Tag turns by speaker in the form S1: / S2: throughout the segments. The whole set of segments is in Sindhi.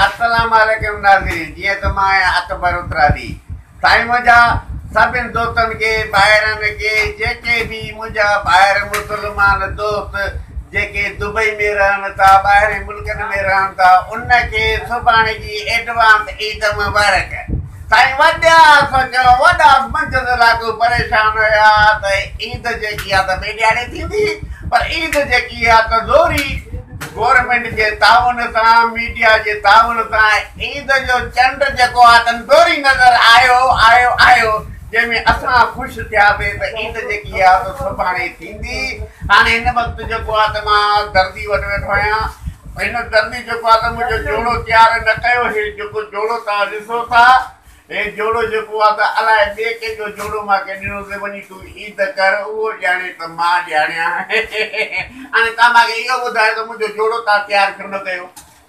S1: السلام عليڪم ناظرين جيئن ته مان آهيان اڪبر اترادي سائين منهنجا سڀن دوستن کي ڀائرن کي جيڪي به منهنجا ڀائر مسلمان دوست جيڪي دبئي ۾ رهن ٿا ٻاهرين ملڪن ۾ رهن ٿا ان کي سڀاڻي جي ايڊوانس عيد مبارڪ سائين وڏا سوچيو وڏا منجهند لاڳو پريشان هيا ته عيد جيڪي آ ته ٻئي ڏهاڙي ٿيندي پر عيد جيڪي آ ته زوري گورنمينٽ جي تعاون سان ميڊيا جي تعاون سان عيد جو چنڊ جيڪو آ ته زوري نظر آيو آيو آيو جنهن ۾ اسان خوش ٿياسي ته عيد جيڪي آ ته سڀاڻي ٿيندي هاڻي هن وقت جيڪو آ ته مان درزي وٽ ويٺو آهيان هن درزي جيڪو آ ته منهنجو جوڙو تيار نه ڪيو هي جيڪو جوڙو توهان ڏسو ٿا هي جوڙو جيڪو آ ته الائي ٻئي ڪنهن جو جوڙو مان کي ڏنو ته وڃي تون عيد ڪر اهو ڄاڻي ته مان ڄاڻيان هاڻي توهان مان کي اهو ٻڌايو ته منهنجو جوڙو توهان تيار ڇو نه ڪيو.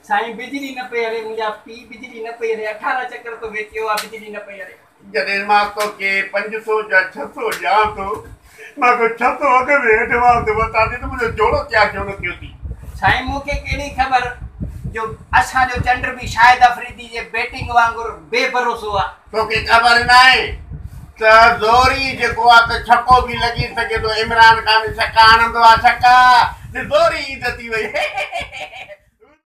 S2: سائين بجلي نه پئي هلي منهنجا پيء بجلي نه پئي هلي 18 چڪر تو ويچيو آ بجلي نه پئي هلي.
S1: جڏهن مان توکي 500 جا 600 ڏيان ٿو، مان ڪو 600 اڳ ۾ ايڊوانس ورتا ٿي ته منهنجو جوڙو تيار ڇو نه ٿيو ٿي؟
S2: سائين مون کي ڪهڙي خبر جو اسان جو چنڊ به شاهد آفريدي جي بيٽنگ وانگر بي ڀروسو آ.
S1: توکي خبر ناهي ته زوري جيڪو آ ته ڇڪو به لڳي سگهي ٿو، عمران خان ڇڪا هڻندو آ ڇڪا، زوري عيد ٿي وئي.